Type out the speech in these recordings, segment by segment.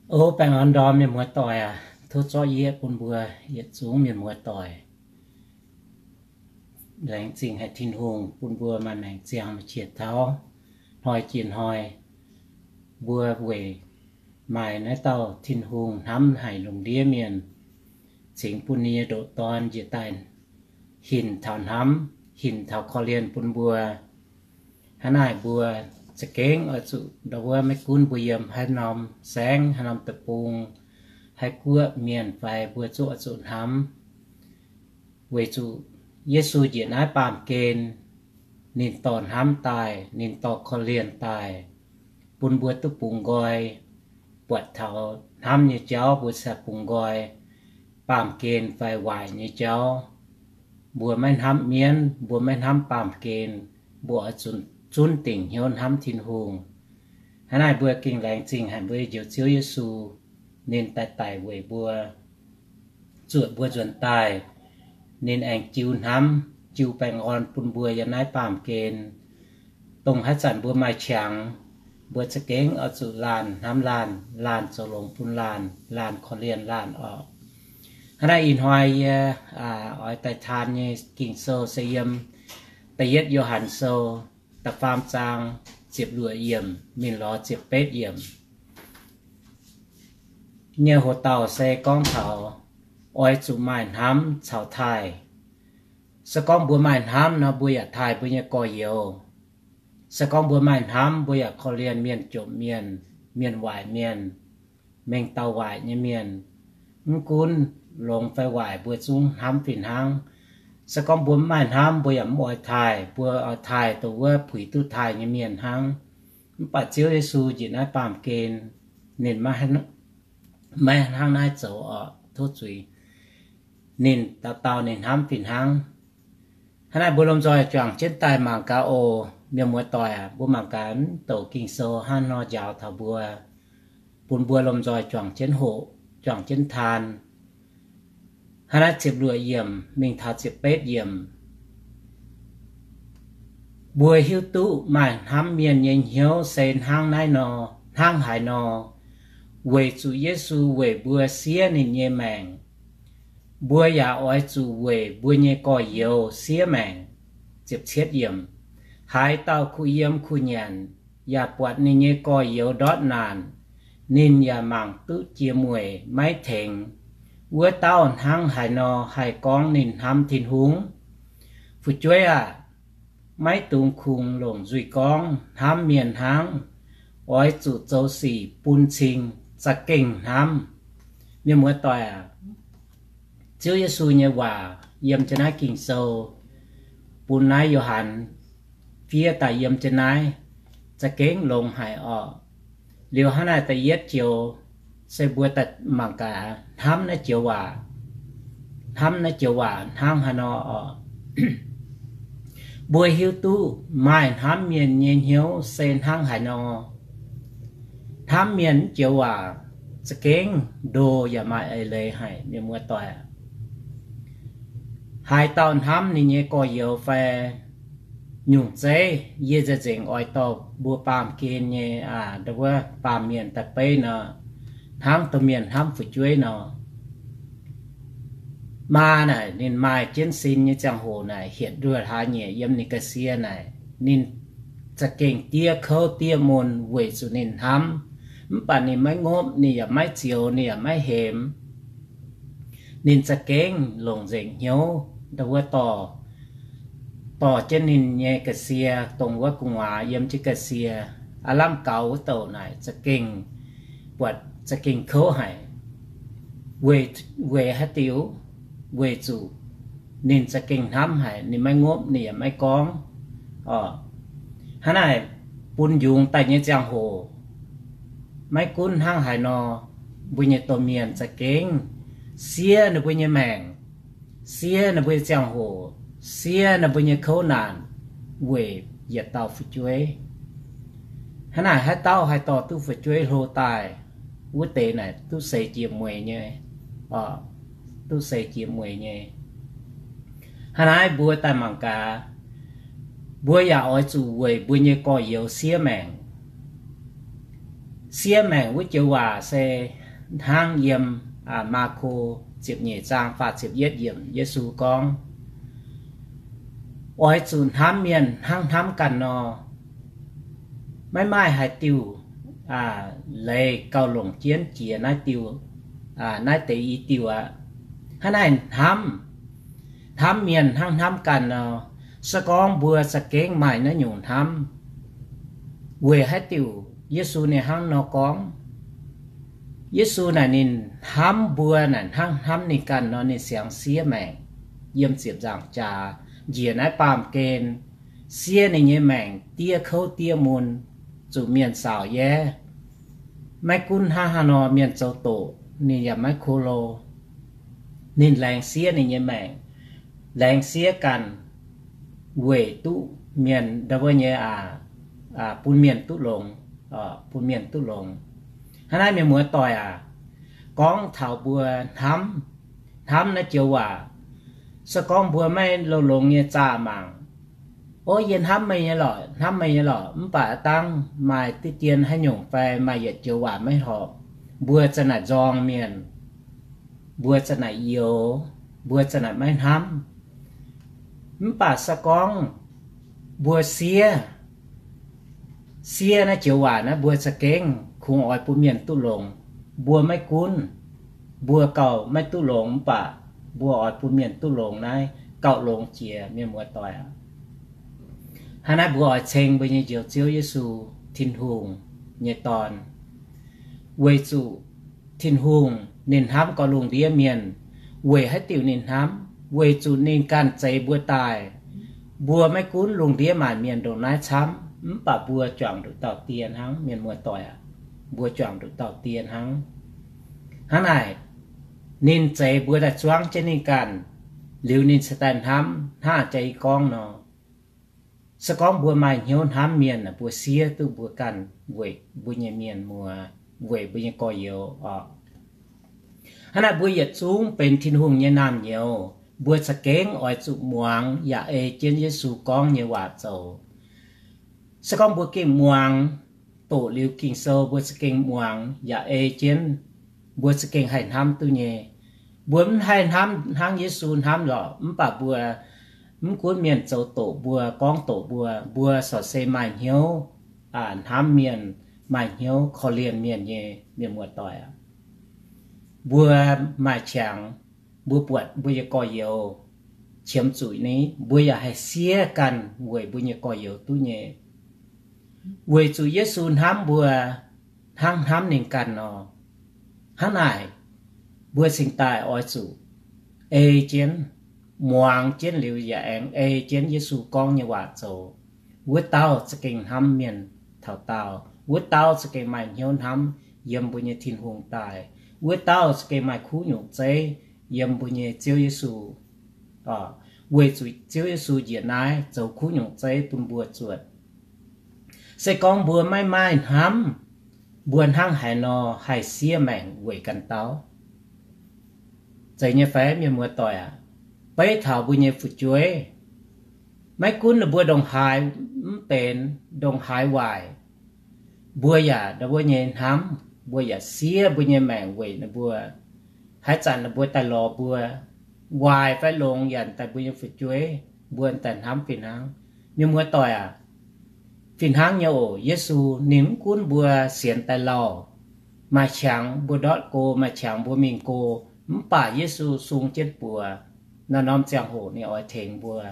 O baengh orn ndorm mienh muoz-doic aac, tov zorqv yietv bun mbuo yietc zungv mienh muoz-doic. Laengz zingh haic Tin-Hungh bun mbuo maaih maengc ziangh qiex taux hnoi jiex hnoi, mbuo weic maaih naaiv dauh Tin-Hungh hnamv haic lungh ndiev mienh, cingx bun ninh nyei ndoqc Dorn njiec daaih hinc taux hnamv, hinc taux korv-lienh bun mbuo. Hnangv naaic mbuo za'gengh oix zuqc ndau wuov, maiv gunv mbuo yiem haaix norm saengv, haaix norm deic-bung, haaix guoqv mienh fai, mbuo zuqc oix zuqc hnamv, weic zuqc Yesu njiec naaiv baamh gen, ninh dorh hnamv daaih, ninh dorh korv-lienh daaih, bun mbuo duqv bungx nqoi, buatc taux hnamv nyei jauv mbuo cingx bungx nqoi, baamh gen fai waaic nyei jauv. Mbuo maiv hnamv mienv, mbuo maiv hnamv baamh gen, mbuo oix zuqc zunv dingc hnyouv hnamv Tin-Hungh. Hnangv naaic mbuo gengh laengz zingh haic mbuo nyei Njoux Ziouv Yesu, ninh daaih daic weic mbuo, zuotc mbuo nzuonx daaih, ninh aengx jiu hnamv, jiu baengh orn bun mbuo yiem naaiv baamh gen. Dongh haaix zanc mbuo maaih qangx, mbuo za'gengh oix zuqc laanh hnamv laanh, laanh zoux longx bun laanh, laanh korv-lienh laanh orqc. Hnangv naaic ih hnoi yie oix daaih taan nyei Ging-Sou se yiem Da'yietv Yo^han Sou da'faam zaang ziepc luoqc yiemc mingh lorz ziepc betv yiemc nyei hoc-dauh se gorngv taux oix zuqc maaih hnamv caux taaih. Se gorngv mbuo maaih hnamv nor, mbuo yaac taaih mbuo nyei gorx-youz. Se gorngv mbuo maaih hnamv, mbuo yaac korv-lienh mienh jomc mienh, mienh waaic mienh, mengh dauh waaic nyei mienh. Mv gunv longx fai waaic, mbuo zungv hnamv fih hnangv. Se gorngv mbuo mv maaih hnamv, mbuo yaac mv oix taaih. Mbuo oix taaih dongh wuov puix duqv taaih nyei mienh hnangv. Mv baac Ziouv Yesu njiec naaiv baamh gen, ninh maiv hnangv naaiv zoux orqc. Tov zuiz, ninh dauh dauh ninh hnamv fih hnangv. Hnangv naaic mbuo lomh nzoih juangc jienv daaih mangc gaax oc. Mienh muoz-doic aac, mbuo mangc gaax mv douc Ging-Sou hnangv nor njaaux taux mbuo, bun mbuo lomh nzoih juangc jienv hoqc, juangc jienv taan. Hnangv naaiv ziepc luoqc yiemc mingh taux ziepc betv yiemc. Mbuo hiuv duqv maaih hnamv mienh nyei hnyouv se hnangv naaiv nor, hnangv haaix nor, weic zuqc Yesu weic mbuo siev ninh nyei maengc. Mbuo yaac oix zuqc weic mbuo nyei gorx-youz siev maengc. Ziepc cietv yiemc, haaix dauh kuh yiem kuh nyanc, yaac buatc ninh nyei gorx-youz ndortv naanc, ninh yaac mangc duqv jiex mueic maiv tengx. Wuov dauh hnangv haaix nor haih gorngv ninh hnamv Tin-Hungh? Fu'jueiv aah! Maiv dungx kungx longc nzuih gorngv hnamv mienh hnangv. Oix zuqc zoux sic bun cing, za'gengh hnamv. Mienh muoz-doic aac, Ziouv Yesu nyei waac yiem jienv naaiv Ging-Sou, bun naaiv Yo^han fiev daaih yiem jienv naaiv, za'gengh longx haic orqc. Liuz hnangv naaic da'yietv joux se mbuo daaih mangc gaax hnamv naaiv joux waac, hnamv naaiv joux waac hnangv haaix nor orqc. Mbuo hiuv duqv maaih hnamv mienh nyei hnyouv se hnangv haaix nor. Hnamv mienh naaiv joux waac za'gengh ndo yaac maaih eix leiz haic, mienh muoz-doic. Haaix dauh hnamv ninh nyei gorx-youz fai nyungc zeiv, yie nzengc oix dorh mbuo baamh gen nyei, aa, ndau wuov baamh mienh daaih beiv nor, hnangv domh mienh hnamv fu'jueiv nor. Maa naaic ninh maaih jienv sin nyei ziangh hoc naaic, hietc nduoh hlaax nyieqc yiem ninh ga'sie naaic, ninh za'gengh diev kouv diev mun weic zuqc ninh hnamv. Mv baac ninh maiv ngopv, ninh yaac maiv zioux, ninh yaac maiv hemx. Ninh za'gengh longc nzengc hnyouv ndau wuov dorh, dorh jienv ninh nyei ga'sie, dongh wuov gu'nguaaz yiem jienv ga'sie, aav lamh gaux wuov douc naaic za'gengh buatc za'gengh kouv haic. Weic, weic haaix diuc? Weic zuqc ninh za'gengh hnamv haic, ninh maiv ngopv, ninh yaac maiv gorngv. Orqc, hnangv naaic bun yungz daaih nyei ziangh hoc, maiv gunv hnangv haaix nor, mbuo nyei domh mienh za'gengh siev ninh mbuo nyei maengc, siev ninh mbuo nyei ziangh hoc, siev ninh mbuo nyei kouv naanc weic yietc dauh fu'jueiv. Hnangv naaic haaix dauh haih dorh duqv fu'jueiv hlo daaih, wuov deix naaic duqv seix jiex mueiz nyei. Orqc, duqv seix jiex mueiz nyei. Hnangv naaiv mbuo daaih mangc gaax, mbuo yaac oix zuqc weic mbuo nyei gorx-youz siev maengc. Siev maengc wuov joux waac se hnangv yiem Maako ziepc nyeic zaang faah ziepc yietv yiemc, Yesu gorngv, Oix zuqc hnamv mienh hnangv hnamv ganh nor. Maiv maaih haaix diuh leiz gauh longc jienv jiex naaiv diuh, naaiv deix i diuh aqv. Hnangv naaic hnamv, hnamv mienh hnangv hnamv ganh nor. Se gorngv mbuo za'gengh maaih naaiv nyungc hnamv, weic haaix diuc Yesu ninh hnangv nor gorngv? Yesu naaic ninh hnamv mbuo naaic hnangv hnamv ninh ganh nor, ninh siangx siev maengc yiem ziepc nzaangc jaax, njiec naaiv baamh gen, siev ninh nyei maengc diev kouv diev mun, zuqc mienh saauc yaav. Maiv gunv hnangv haaix nor mienh zoux doqc, ninh yaac maiv ko lo. Ninh laengz siev ninh nyei maengc, laengz siev ganh, weic duqv mienh ndau wuov nyei, bun mienh duqv longx, bun mienh duqv longx. Hnangv naaiv, mienh muoz-doic aac, gorngv taux mbuo hnamv, hnamv naaiv joux waac, se gorngv mbuo maiv longx-longx nyei zaah mangc, O, yie hnamv meih nyei lorqc, hnamv meih nyei lorqc, mv baac dangv maaih diqv dien haaix nyungc fai maaih yietc joux waac maiv horpc, mbuo za'naaic nzorng mienh, mbuo za'naaic youx, mbuo za'naaic maiv hnamv. Mv baac se gorngv mbuo siev, siev naaiv joux waac naaiv, mbuo za'gengh kungx oix bun mienh duqv longx. Mbuo maiv gunv, mbuo gauh maiv duqv longx, mv baac mbuo oix bun mienh duqv longx naaiv gauh longx jiex, mienh muoz-doic aac. Hnangv naaiv mbuo oix ceng mbuo nyei Njoux Ziouv Yesu, Tin-Hungh nyei Dorn, weic zuqc Tin-Hungh ninh hnamv gauh lungh ndiev mienh, weic haaix diuc ninh hnamv? Weic zuqc ninh ganh zeix mbuo daaih. Mbuo maiv gunv lungh ndiev maanc mienh ndongc naaiv camv, mv baac mbuo juangc nduqc dauh die hnangv, mienh muoz-doic aac. Mbuo juangc nduqc dauh die hnangv. Hnangv naaic, ninh zeix mbuo daaih zuangv jienv ninh ganh, liuz ninh cingx daaih hnamv hnangv jaa i gorngv nor. Se gorngv mbuo maaih hnyouv hnamv mienh, mbuo siev duqv mbuo ganh weic mbuo nyei mienh muoz, weic mbuo nyei gorx-youz oc. Hnangv naaic, mbuo yietc zungv benx Tin-Hungh nyei naamh nyouz, mbuo za'gengh oix zuqc muangx yaac ei jienv Yesu gorngv nyei waac zoux. Se gorngv mbuo gengh muangx, doqc liuz Ging-Sou mbuo za'gengh muangx yaac ei jienv, mbuo za'gengh haih hnamv duqv nyei. Mbuo mv haih hnamv hnangv Yesu hnamv lorqc, mv baac mbuo mv gunv mienh zoux doqc mbuo, gorngv doqc mbuo, mbuo corc se maaih hnyouv hnamv mienh, maaih hnyouv korv-lienh mienh nyei, mienh muoz-doic aac. Mbuo maaih qangx, mbuo buatc mbuo nyei gorx-youz qiemx zuqc ni, mbuo yaac haih siev ganh weic mbuo nyei gorx-youz duqv nyei. Weic zuqc Yesu hnamv mbuo hnangv hnamv ninh ganh nor. Hnangv naaic, mbuo cingx daaih oix zuqc ei jienv, muangx jienv liuz yaac aengx ei jienv Yesu gorngv nyei waac zoux. Wuov dauh za'gengh hnamv mienh taux daauh. Wuov dauh za'gengh maaih hnyouv hnamv yiem mbuo nyei Tin-Hungh daaih. Wuov dauh za'gengh maaih kuv nyungc zeiv yiem mbuo nyei Ziouv Yesu. Weic zuqc Ziouv Yesu njiec naaiv zoux kuv nyungc zeiv bun mbuo zuotc. Se gorngv mbuo maiv maaih hnamv, mbuo hnangv haaix nor haih siev maengc weic ganh dauh? Zeiz nyei fai, mienh muoz-doic aac? Beiv taux mbuo nyei fu'jueiv, maiv gunv ninh mbuo ndongc haaix mv benx, ndongc haaix waaic, mbuo yaac ndau wuov nyei hnamv, mbuo yaac siev mbuo nyei maengc weic ninh mbuo. Haaix zanc ninh mbuo daaih lorz mbuo, waaic fai longx, yaac daaih mbuo nyei fu'jueiv, mbuo daaih hnamv fih hnangv. Mienh muoz-doic aac, fih hnangv nyei oc. Yesu ninh mv gunv mbuo sienx daaih lauh, maaih qangx mbuo ndortv go, maaih qangx mbuo mingh go, mv baac Yesu sung jienv buoz. Naaiv norm ziangh hoc ninh oix tengx mbuo,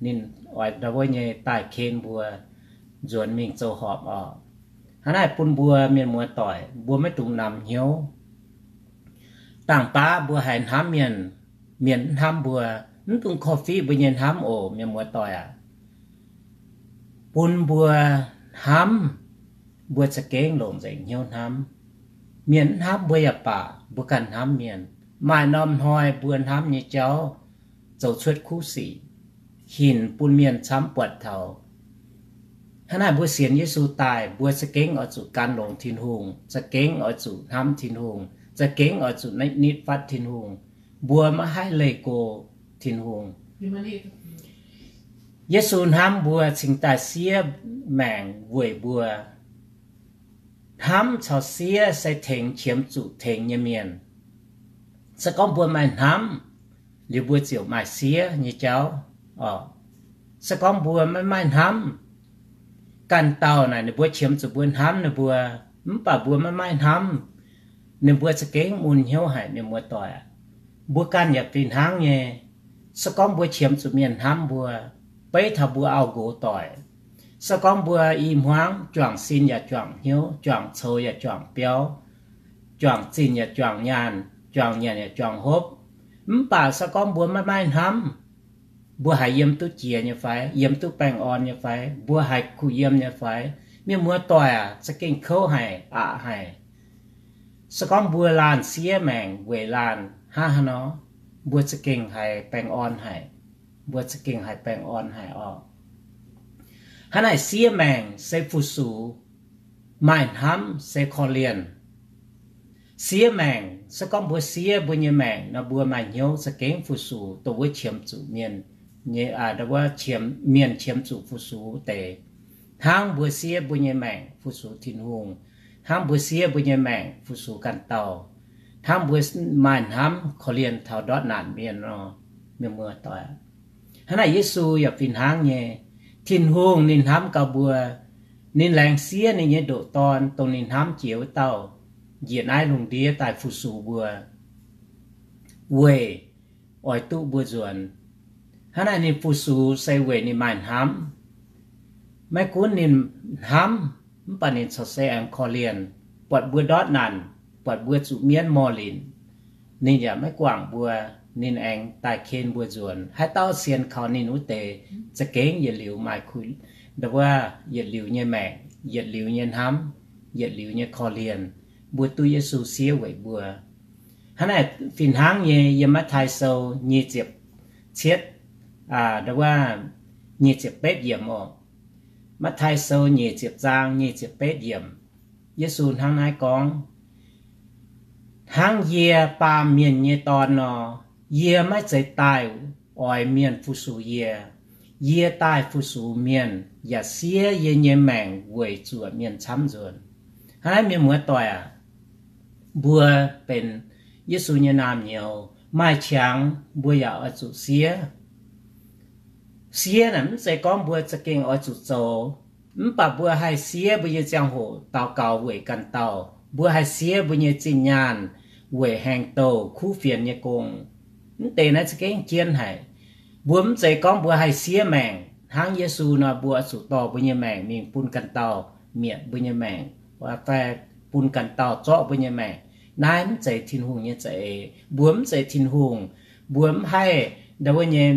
ninh oix ndau wuov nyei daaih ken mbuo nzuonx mingh zoux horpc oc. Hnangv naaic bun mbuo mienh muoz-doic mbuo maiv dungx namx hnyouv. Dangh baav mbuo haiz hnamv mienh, mienh mv hnamv mbuo, mv dungx korv-fiqv mbuo nyei hnamv oc, mienh muoz-doic aac. Bun mbuo hnamv, mbuo za'gengh longc nzengc hnyouv hnamv. Mienh mv hnamv mbuo yaac baac, mbuo ganh hnamv mienh. Maaih norm hnoi mbuo hnamv nyei jauv zoux cuotv kuv sic, hinc bun mienh camv buatc taux. Hnangv naaic mbuo sienx Yesu daaih, mbuo za'gengh oix zuqc gan longx Tin-Hungh, za'gengh oix zuqc hnamv Tin-Hungh, za'gengh oix zuqc nitv fatv Tin-Hungh. Mbuo maiv haih leih go Tin-Hungh. Yesu hnamv mbuo cingx daaih siev maengc weic mbuo. Hnamv caux siev se tengx qiemx zuqc tengx nyei mienh. Se gorngv mbuo maaih hnamv, liuz mbuo ziouc maaih siev nyei jauv. Se gorngv mbuo maiv maaih hnamv, ganh dauh naaic ninh mbuo qiemx zuqc mbuo hnamv ninh mbuo, mv baac mbuo maiv maaih hnamv, ninh mbuo za'gengh mun hnyouv haic, mienh muoz-doic aac. Mbuo ganh yaac fih hnangv nyei. Se gorngv mbuo qiemx zuqc mienh hnamv mbuo, beiv taux mbuo auv-nqox doic, se gorngv mbuo i hmuangv juangc sin yaac juangc hnyouv, juangc coux yaac juangc biauv, juangc zinh yaac juangc nyaanh, juangc nyanc yaac juangc hopv, mv baac se gorngv mbuo maiv maaih hnamv, mbuo haiz yiem duqv jiex nyei fai, yiem duqv baengh orn nyei fai, mbuo haiz kuh yiem nyei fai, mienh muoz-doic aac, za'gengh kouv haic, aqc haic. Se gorngv mbuo laanh siev maengc weic laanh hnangv haaix nor, mbuo za'gengh haiz baengh orn haic. Mbuo za'gengh haiz baengh orn haic oc. Hnangv naaic siev maengc se fu-sux, maaih hnamv se korv-lienh. Siev maengc, se gorngv mbuo siev mbuo nyei maengc nor, mbuo maaih hnyouv za'gengh fu-sux dongh wuov qiemx zuqc mienh, mienh qiemx zuqc fu-sux deix. Hnangv mbuo siev mbuo nyei maengc fu-sux Tin-Hungh, hnangv mbuo siev mbuo nyei maengc fu-sux ganh dauh, hnangv mbuo maaih hnamv korv-lienh taux ndortv naanc mienh nor, mienh muoz-doic. Hnangv naaic Yesu yaac fih hnangv nyei. Tin-Hungh ninh hnamv gau mbuo, ninh laengz siev ninh nyei ndoqc Dorn, dongh ninh hnamv jiex wuov dauh, njiec naaiv lungh ndiev daaih fu-sux mbuo, weic oix duqv mbuo nzuonx. Hnangv naaic ninh fu-sux se weic ninh maaih hnamv. Maiv gunv ninh hnamv, mv baac ninh corc se aengx korv-lienh, buatc mbuo ndortv naanc, buatc mbuo zuqc mienv morh linc, ninh yaac maiv guangc mbuo, ninh aengx daaih ken mbuo nzuonx. Haaix dauh sienx kaux ninh wuov deix, za'gengh yietc liuz maaih kuh, ndau wuov, yietc liuz nyei maengc, yietc liuz nyei hnamv, yietc liuz nyei korv-lienh. Mbuo duqv Yesu siev weic mbuo. Hnangv naaic fih hnangv nyei, yiem Matv^taai Sou nyic ziepc cietv, ndau wuov, nyic ziepc betv yiemc oc. Matv^taai Sou nyic ziepc zaang nyic ziepc betv yiemc, Yesu hnangv naaiv gorngv, Hnangv yie baamh mienh nyei Dorn nor, yie maiv zeiz daaih oix mienh fu-sux yie. Yie daaih fu-sux mienh yaac siev yie nyei maengc weic zuoqc mienh camv nzuonx. Hnangv naaiv mienh muoz-doic aac, mbuo benx Yesu nyei naamh nyouz, maaih qangx mbuo yaac oix zuqc siev. Siev naaic mv zeiz gorngv mbuo za'gengh oix zuqc zoux, mv baac mbuo haih siev mbuo nyei ziangh hoc daux gaux weic ganh dauh. Mbuo haih siev mbuo nyei zinh nyaanh weic haengh douh kuv fienx nyei gong. Mv deix naaiv za'gengh jienv haic. Mbuo mv zeiz gorngv mbuo haih siev maengc hnangv Yesu nor, mbuo oix zuqc dorh mbuo nyei maengc mingh bun ganh dauh mietc mbuo nyei maengc, fai bun ganh dauh zorqv mbuo nyei maengc. Naaiv mv zeiz Tin-Hungh nyei za'eix. Mbuo mv zeiz Tin-Hungh. Mbuo mv haih ndau wuov nyei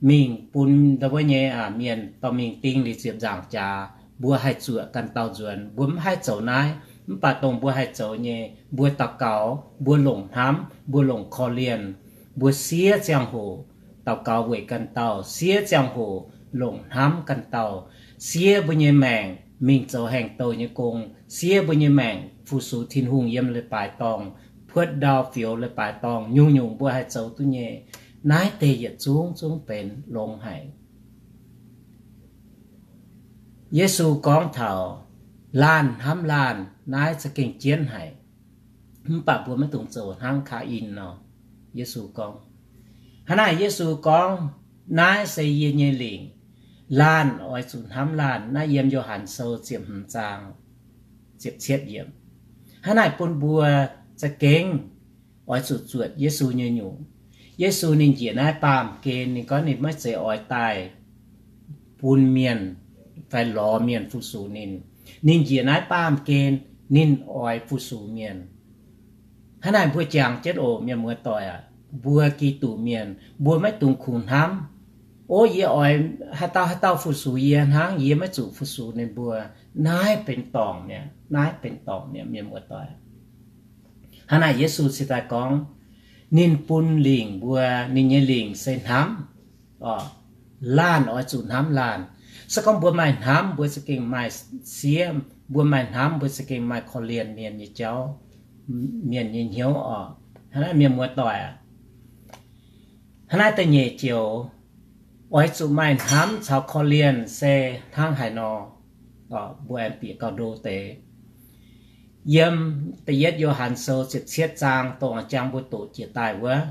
mingh bun ndau wuov nyei mienh dorh mingh ding liuz ziepc nzaangc jaax. Mbuo haih zuoqc ganh dauh nzuonx. Mbuo mv haih zoux naaiv. Mv baac dongh mbuo haih zoux nyei, mbuo daux gaux, mbuo longc hnamv, mbuo longc korv-lienh, mbuo siev ziangh hoc daux gaux weic ganh dauh, siev ziangh hoc longc hnamv ganh dauh, siev mbuo nyei maengc mingh zoux haengh douh nyei gong, siev mbuo nyei maengc fu-sux Tin-Hungh yiem leiz-baaix dorngh, puotv ndau fioux leiz-baaix dorngh, nyungc-nyungc mbuo haih zoux duqv nyei. Naaiv deix yietc zungv zungv benx longx haic. Yesu gorngv taux laanh hnamv laanh, naaiv za'gengh jienv haic. Mv baac mbuo maiv dungx zoux hnangv Kaa^in nor. Yesu gorngv, hnangv naaic Yesu gorngv, naaiv se yie nyei lingc. Laanh oix zuqc hnamv laanh. Naaiv yiem Yo^han Sou ziepc hmz zaang ziepc cietv yiemc. Hnangv naaic bun mbuo za'gengh oix zuqc zuotc Yesu nyei nyungc. Yesu ninh njiec naaiv baamh gen, ninh gorngv ninh maiv zeiz oix daaih bun mienh fai lorz mienh fu-sux ninh. Ninh njiec naaiv baamh gen, ninh oix fu-sux mienh. Hnangv naaic mbuo jangx jienv oc, mienh muoz-doic aac, mbuo Giduc mienh, mbuo maiv dungx kungx hnamv, o, yie oix haaix dauh haaix dauh fu-sux yie hnangv, yie maiv zuqc fu-sux ninh mbuo. Naaiv benx dorngc mi'aqv, naaiv benx dorngc mi'aqv, mienh muoz-doic. Hnangv naaic Yesu cingx daaih gorngv, ninh bun lingc mbuo, ninh nyei lingc se hnamv. Laanh oix zuqc hnamv laanh. Se gorngv mbuo maaih hnamv, mbuo za'gengh maaih siev. Mbuo maaih hnamv, mbuo za'gengh maaih korv-lienh mienh nyei jauv, mienh nyei hnyouv oc. Hnangv naaiv mienh muoz-doic aac, hnangv naaiv da'nyeic joux, oix zuqc maaih hnamv caux korv-lienh se hnangv haaix nor? Mbuo aengx bieqc gauh ndo deix. Yiem da'yietv Yo^han Sou ziepc cietv zaang dongh jang mbuo doqc jiex daaih wuov,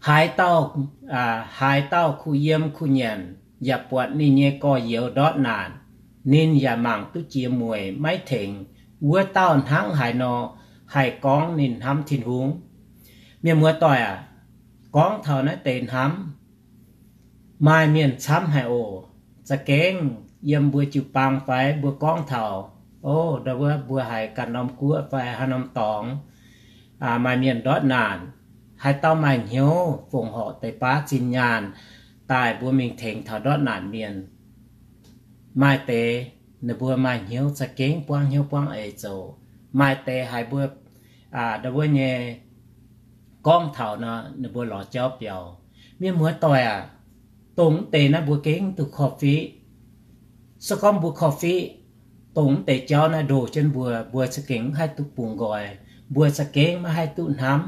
haaix dauh, haaix dauh kuh yiem kuh nyanc yaac buatc ninh nyei gorx-youz ndortv naanc, ninh yaac mangc duqv jiex mueic maiv tengx, wuov dauh hnangv haaix nor haih gorngv ninh hnamv Tin-Hungh? Mienh muoz-doic aac, gorngv taux naaiv deix hnamv, maaih mienh camv haic oc. Za'gengh yiem mbuo jiu-baang fai mbuo gorngv taux, o, ndau wuov mbuo haiz ganh norm guoqv fai haaix norm dorngx, maaih mienh ndortv naanc, haaix dauh maaih hnyouv fongc horc deix baav zinh nyaanh daaih mbuo mingh tengx taux ndortv naanc mienh. Maaih deix ninh mbuo maaih hnyouv za'gengh buangv hnyouv buangv eix zoux. Maaih deix haiz mbuo ndau wuov nyei gorngv taux nor, ninh mbuo lorz jauv biaux. Mienh muoz-doic aac, dongh mv deix naaiv mbuo gengh duqv korv-fiqv. Se gorngv mbuo korv-fiqv, dongh mv deix jauv naaiv ndoh jienv mbuo, mbuo za'gengh maiv haih duqv bungx nqoi. Mbuo za'gengh maiv haih duqv hnamv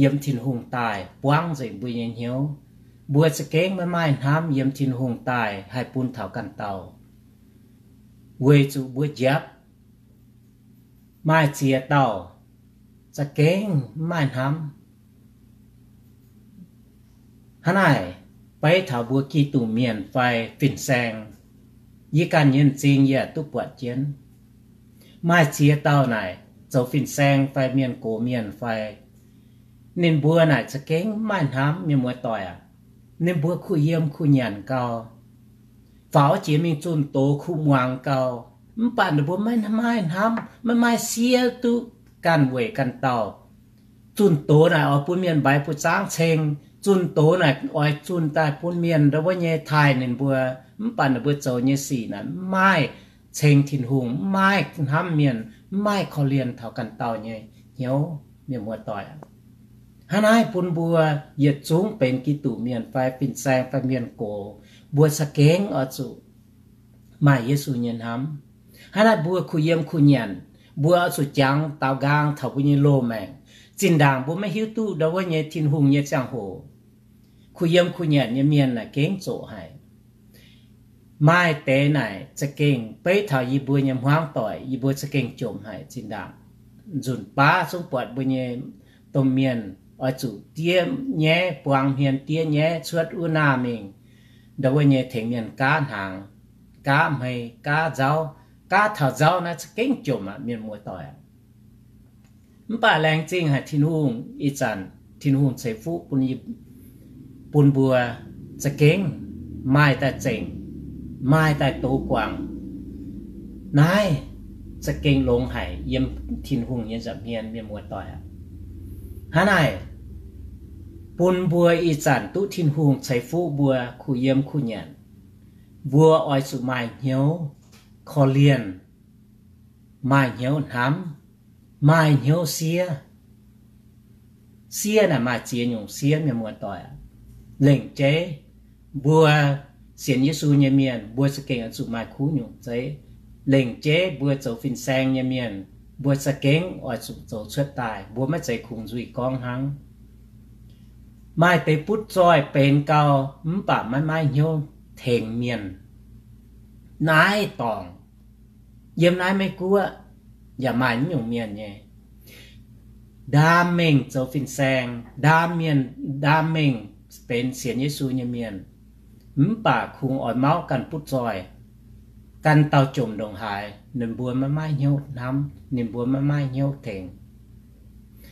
yiem Tin-Hungh daaih buangv nzengc mbuo nyei hnyouv. Mbuo za'gengh maiv maaih hnamv yiem Tin-Hungh daaih haih bun taux ganh dauh, weic zuqc mbuo njiapv. Maaih ziex dauh za'gengh maiv maaih hnamv. Hnangv naaic, beiv taux mbuo Giduc mienh fai fin-saeng, yie ganh nyei m'zing yie duqv buatc jienv. Maaih ziex dauh naaic zoux fin-saeng fai mienh gox mienh fai, ninh mbuo naaic za'gengh maiv maaih hnamv, mienh muoz-doic aac. Ninh mbuo kuh yiem kuh nyanc gau, faaux jiex mingh zunh doz kuh muangx gau, mv baac ninh mbuo maiv maaih hnamv, maiv maaih siev duqv ganh weic ganh dauh. Zunh doz naaic oix bun mienh mbaix buoz-zaangv ceng, zunh doz naaic oix zunh daaih bun mienh ndau wuov nyei taaih ninh mbuo, mv baac ninh mbuo zoux nyei sic naaic maiv maaih ceng Tin-Hungh, maiv maaih hnamv mienh, maiv maaih korv-lienh taux ganh dauh nyei hnyouv, mienh muoz-doic. Hnangv naaiv bun mbuo yietc zungv benx Giduc mienh fai fin-saeng fai mienh gox, mbuo za'gengh oix zuqc maaih Yesu nyei hnamv. Hnangv naaiv mbuo kuh yiem kuh nyanc, mbuo oix zuqc jangx daaux nqaang taux mbuo nyei loz-maengc. Zinh ndaangc mbuo maiv hiuv duqv ndau wuov nyei Tin-Hungh nyei ziangh hoc, kuh yiem kuh nyanc nyei mienh naaic gengh zoqc haic. Maaih deix naaic za'gengh beiv taux yie mbuo nyei hmuangv doic, yie mbuo za'gengh jomc haic zinh ndaangc. Nzunc baav zungv buatc mbuo nyei domh mienh oix zuqc diev nyaiv, buang hmien diev nyaiv cuotv wuov naah mingh, ndau wuov nyei tengx mienh gaav hnaangx, gaav hmei, gaav nzauv, gaav taux nzauv naaiv za'gengh jomc aqv, mienh muoz-doic. Mv baac laengz zingh haic Tin-Hungh, ih zanc Tin-Hungh ceix fuqv bun, bun mbuo za'gengh maaih daaih zengc, maaih daaih doz guangc. Naaiv za'gengh longx haic yiem Tin-Hungh nyei nza'hmien, mienh muoz-doic aac. Hnangv naaic, bun mbuo ih zanc duqv Tin-Hungh ceix fuqv mbuo kuh yiem kuh nyanc, mbuo oix zuqc maaih hnyouv korv-lienh, maaih hnyouv hnamv, maaih hnyouv siev. Siev naaic maaih ziex nyungc siev, mienh muoz-doic aac. Lengc jeiv mbuo sienx Yesu nyei mienh, mbuo za'gengh oix zuqc maaih kuv nyungc zeiv. Lengc jeiv mbuo zoux fin-saeng nyei mienh, mbuo za'gengh oix zuqc zoux cuotv daaih, mbuo maiv zeiz kungx nzuih gorngv hnangv. Maaih deix butv zoih benx gau, mv baac maiv maaih hnyouv tengx mienh. Naaiv dorngc, yiem naaiv Meiv Guoqv yaac maaih naaiv nyungc mienh nyei. Ndaam mengh zoux fin-saeng, ndaam mienh, ndaam mengh benx sienx Yesu nyei mienh, mv baac kungx oix mauv ganh butv zoih, ganh dauh jomc ndongc haaix, ninh mbuo maiv maaih hnyouv hnamv, ninh mbuo maiv maaih hnyouv tengx.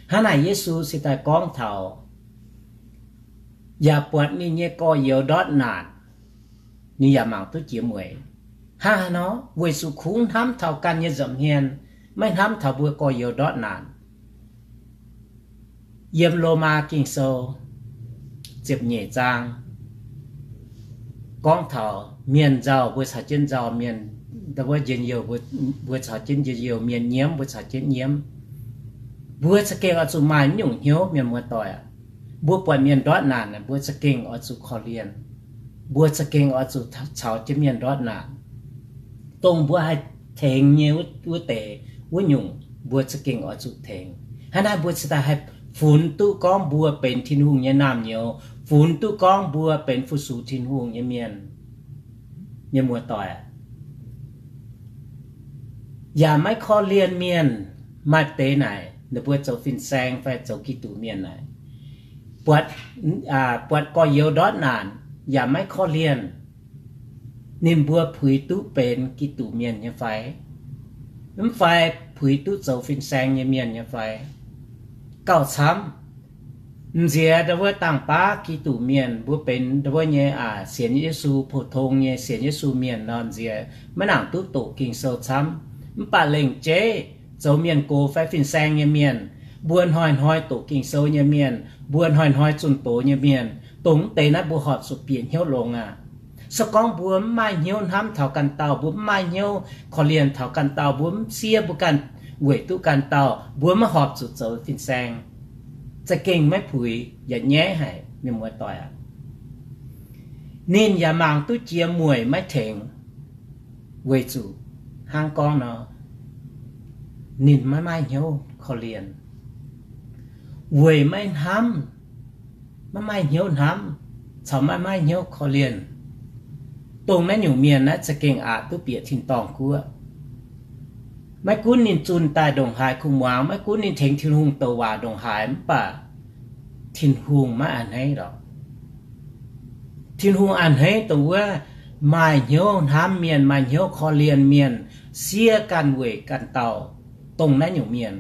Hnangv naaic Yesu se daaih gorngv taux, yaac buatc ninh nyei gorx-youz ndortv naanc, ninh yaac mangc duqv jiex mueic. Hnangv haaix nor? Weic zuqc kungx hnamv taux ganh nyei nza'hmien, maiv hnamv taux mbuo gorx-youz ndortv naanc. Yiem Lomaa Ging-Sou ziepc nyeic zaang gorngv taux mienh nzauh mbuo caux jienv nzauh mienh, wuov njien-youh mbuo caux jienv njien-youh, mienh nyiemv mbuo caux jienv nyiemv. Mbuo za'gengh oix zuqc maaih naaiv nyungc hnyouv, mienh muoz-doic aac. Mbuo buatc mienh ndortv naanc, mbuo za'gengh oix zuqc korv-lienh. Mbuo za'gengh oix zuqc caux jienv mienh ndortv naanc. Dongh mbuo haih tengx nyei wuov deix wuov nyungc, mbuo za'gengh oix zuqc tengx. Hnangv naaiv mbuo cingx daaih haih funx duqv gorngv mbuo benx Tin-Hungh nyei naamh nyouz, funx duqv gorngv mbuo benx fu-sux Tin-Hungh nyei mienh. Mienh muoz-doic aac, yaac maiv korv-lienh mienh. Maaih deix naaic ninh mbuo zoux fin-saeng fai zoux Giduc mienh naaic, buatc gorx-youz ndortv naanc yaac maiv korv-lienh. Ninh mbuo puix duqv benx Giduc mienh nyei fai? Mv fai puix duqv zoux fin-saeng nyei mienh nyei fai? Gauh camv. M'nziex ndau wuov dangh baav Giduc mienh mbuo benx ndau wuov nyei sienx Yesu, pou-tong nyei sienx Yesu mienh nor, m'nziex maiv nangc duqv doqc Ging-Sou camv. Mv baac lengc jeiv zoux mienh gox fai fin-saeng nyei mienh, mbuo hnoi-hnoi doqc Ging-Sou nyei mienh, mbuo hnoi-hnoi zunh doz nyei mienh, dongh mv deix naaiv mbuo horpc zuqc bieqc hnyouv longx aqv. Se gorngv mbuo mv maaih hnyouv hnamv taux ganh dauh, mbuo mv maaih hnyouv korv-lienh taux ganh dauh, mbuo mv siev mbuo ganh weic duqv ganh dauh, mbuo maiv horpc zuqc zoux fin-saeng. Za'gengh maiv puix yaac nyaiv haic, mienh muoz-doic aac. Ninh yaac mangc duqv jiex mueic maiv tengx, weic zuqc hnangv gorngv nor, ninh maiv maaih hnyouv korv-lienh, weic maiv hnamv, maiv maaih hnyouv hnamv, caux maiv maaih hnyouv korv-lienh. Dongh naaiv nyungc mienh naaiv za'gengh aqc duqv bieqc tin-dorngh guoqv. Maiv gunv ninh zunh daaih ndongc haaix kuv muangx, maiv gunv ninh tengx Tin-Hungh douc waac ndongc haaix, mv baac Tin-Hungh maiv a'hneiv lorqc. Tin-Hungh a'hneiv dongh wuov maaih hnyouv hnamv mienh, maaih hnyouv korv-lienh mienh, siev ganh weic ganh dauh, dongh naaiv nyungc mienh.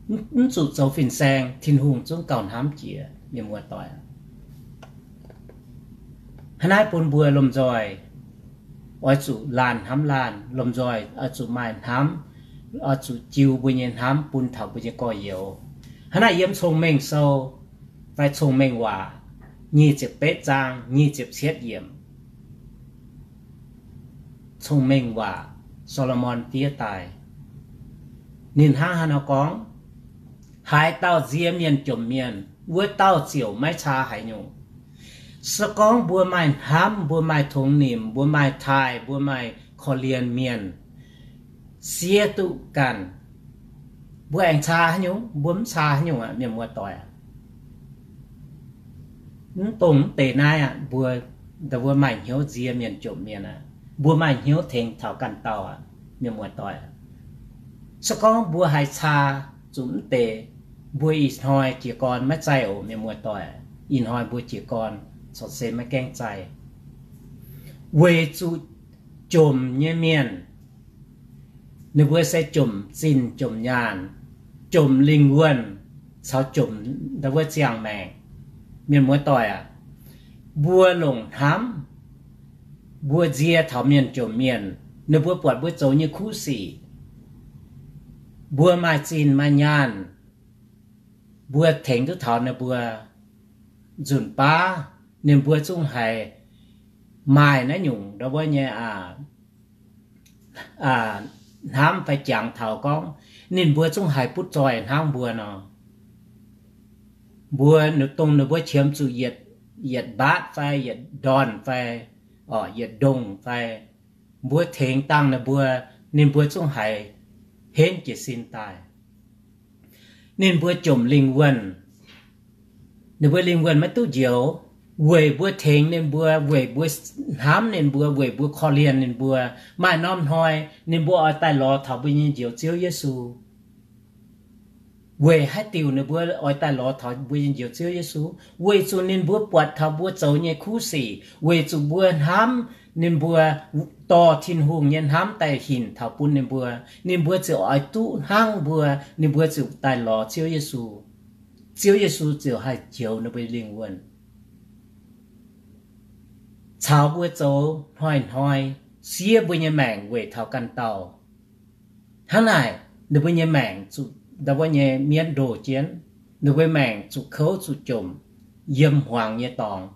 Mv zuqc zoux fin-saeng, Tin-Hungh zungv gauh hnamv jiex, mienh muoz-doic. Hnangv naaiv bun mbuo lomh nzoih oix zuqc laanh hnamv laanh, lomh nzoih oix zuqc maaih hnamv, oix zuqc jiu mbuo nyei hnamv bun taux mbuo nyei gorx-youz. Hnangv naaiv yiem Cong-Mengh Sou fai Cong-Mengh Waac nyic ziepc betv zaang nyic ziepc cietv yiemc. Cong-Mengh Waac, Saa^lo^morn diev daaih, ninh hnangv haaix nor gorngv, haaix dauh nzie mienh jomc mienh, wuov dauh ziouc maiv caa haaix nyungc. Se gorngv mbuo maaih hnamv, mbuo maaih tongx nimc, mbuo maaih taaih, mbuo maaih korv-lienh mienh, siev duqv ganh, mbuo aengx caa haaix nyungc? Mbuo mv caa haaix nyungc aqv, mienh muoz-doic aac. Mv dongh mv deix naaiv aqv, mbuo, mbuo maaih hnyouv nzie mienh jomc mienh aqv. Mbuo maaih hnyouv tengx taux ganh dauh aqv, mienh muoz-doic aac. Se gorngv mbuo haiz caa zuqc mv deix, mbuo ih hnoi jiez gorn maiv zaih oc, mienh muoz-doic. Ih hnoi mbuo jiez gorn corc se maiv gaengh zaih. Weic zuqc jomc nyei mienh, ninh mbuo se jomc zinh jomc nyaanh, jomc lingh wuonh, caux jomc ndau wuov ziangh maengc. Mienh muoz-doic aac, mbuo longc hnamv, mbuo nzie taux mienh jomc mienh, ninh mbuo buatc mbuo zoux nyei kuv sic, mbuo maaih zinh maaih nyaanh, mbuo tengx duqv taux ninh mbuo, nzunc baav ninh mbuo zungv haiz maaih naaiv nyungc ndau wuov nyei hnamv fai jangx taux gorngv ninh mbuo zungv haiz butv zoih hnangv mbuo nor. Mbuo dongh ninh mbuo qiemx zuqc yietc mbaatv fai yietc ndorn fai, orqc, yietc ndongh fai, mbuo tengx dangh ninh mbuo, ninh mbuo zungv haiz henv jiez sin daaih. Ninh mbuo jomc lingh wuonh, ninh mbuo lingh wuonh maiv duqv njoux, weic mbuo tengx ninh mbuo, weic mbuo hnamv ninh mbuo, weic mbuo korv-lienh ninh mbuo. Maaih norm hnoi ninh mbuo oix daaih lorz taux mbuo nyei Njoux Ziouv Yesu. Weic haaix diuc ninh mbuo oix daaih lorz taux mbuo nyei Njoux Ziouv Yesu? Weic zuqc ninh mbuo buatc taux mbuo zoux nyei kuv sic, weic zuqc mbuo hnamv ninh mbuo, dorh Tin-Hungh nyei hnamv daaih hinc taux bun ninh mbuo, ninh mbuo ziouc oix duqv hnangv mbuo, ninh mbuo ziouc daaih lorz Ziouv Yesu. Ziouv Yesu ziouc haih njoux ninh mbuo lingh wuonh, caux mbuo zoux hnoi-hnoi, siev mbuo nyei maengc weic taux ganh dauh. Hnangv naaic, ninh mbuo nyei maengc zuqc ndau wuov nyei mienv ndoh jienv, ninh mbuo maengc zuqc kouv zuqc jomc, yiem hmuangx nyei dorngx.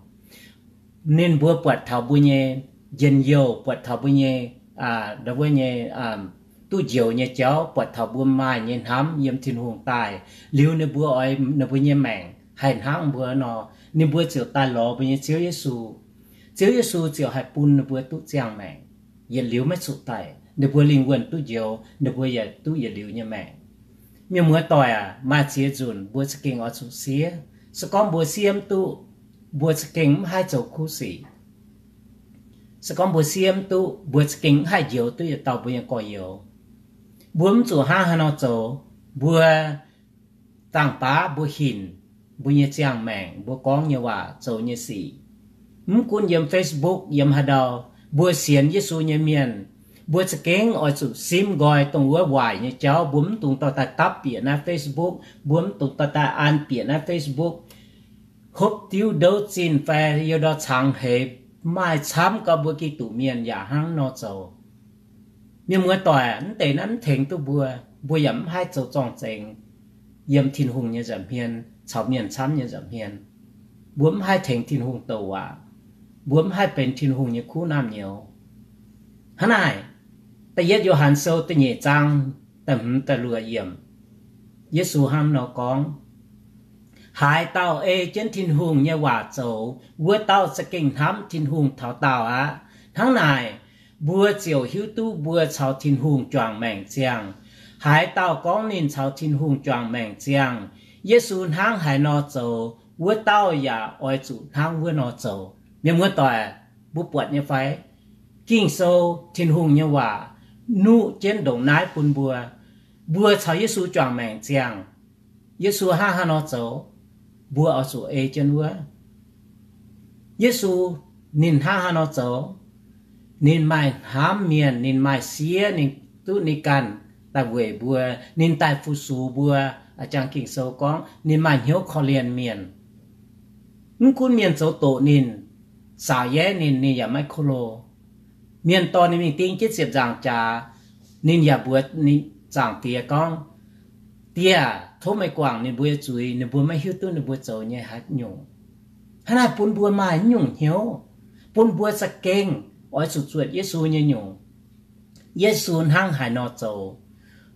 Ninh mbuo buatc taux mbuo nyei njien-youh, buatc taux mbuo nyei, ndau wuov nyei, duqv njoux nyei jauv, buatc taux mbuo maaih nyei hnamv yiem Tin-Hungh daaih. Liuz ninh mbuo oix ninh mbuo nyei maengc haih hnangv mbuo nor, ninh mbuo ziouc daaih lorz mbuo nyei Ziouv Yesu. Ziouv Yesu ziouc haih bun ninh mbuo duqv ziangh maengc, yietc liuz maiv zuqc daic. Ninh mbuo lingh wuonh duqv njoux, ninh mbuo yaac duqv yietc liuz nyei maengc. Mienh muoz-doic aac, maaih ziex nzunc mbuo za'gengh oix zuqc siev. Se gorngv mbuo siev mv duqv, mbuo za'gengh mv haih zoux kuv sic. Se gorngv mbuo siev mv duqv, mbuo za'gengh mv haih njoux duqv yietc dauh mbuo nyei gorx-youz. Mbuo mv zuqc hnangv haaix nor zoux. Mbuo dangh baav mbuo hinc mbuo nyei ziangh maengc, mbuo gorngv nyei waac, zoux nyei sic, mv gunv yiem Facebook, yiem haaix ndau, mbuo sienx Yesu nyei mienh, mbuo za'gengh oix zuqc simv nqoi dongh wuov waaic nyei jauv. Mbuo mv dungx dorh daaih dapv bieqc naaiv Facebook, mbuo mv dungx dorh daaih an bieqc naaiv Facebook, hopv diuv ndouv zinh fai you ndorh cangx heix, maaih camv gau mbuo Giduc mienh yaac hnangv nor zoux. Mienh muoz doic, mv deix naaiv mv tengx duqv mbuo, mbuo yaac mv haih zoux zorng-zengx yiem Tin-Hungh nyei nza'hmien caux mienh camv nyei nza'hmien. Mbuo mv haih tengx Tin-Hungh douc waac. Mbuo mv haih benx Tin-Hungh nyei kuv naamh nyouz. Hnangv naaic, da'yietv Yo^han Sou da'nyeic zaang da'hmz da'luoqc yiemc, Yesu hnangv nor gorngv, Haaix dauh ei jienv Tin-Hungh nyei waac zoux, wuov dauh za'gengh hnamv Tin-Hungh taux daauh aqv. Hnangv naaic, mbuo ziouc hiuv duqv mbuo caux Tin-Hungh juangc maengc ziangh. Haaix dauh gorngv ninh caux Tin-Hungh juangc maengc ziangh, Yesu hnangv haaix nor zoux, wuov dauh yaac oix zuqc hnangv wuov nor zoux. Mienh muoz doic, mbuo buatc nyei fai? Ging-Sou, Tin-Hungh nyei waac, nuqv jienv ndongc naaiv bun mbuo. Mbuo caux Yesu juangc maengc ziangh, Yesu hnangv haaix nor zoux, mbuo oix zuqc ei jienv wuov. Yesu ninh hnangv haaix nor zoux? Ninh maaih hnamv mienh, ninh maaih siev, ninh duqv ninh ganh daaih weic mbuo, ninh daaih fu-sux mbuo. A'jang Ging-Sou gorngv ninh maaih hnyouv korv-lienh mienh. Mv gunv mienh zoux doqc ninh, saaux yaiv ninh, ninh yaac maiv ko lo. Mienh dorh ninh mingh ding jienv ziepc nzaangc jaax, ninh yaac mbuox ninh zaangc diex gorngv, Die aah, tov meih guangc ninh mbuo nyei zuiz, ninh mbuo maiv hiuv duqv ninh mbuo zoux nyei haaix nyungc. Hnangv naaic bun mbuo maaih nyungc hnyouv, bun mbuo za'gengh oix zuqc zuotc Yesu nyei nyungc. Yesu hnangv haaix nor zoux,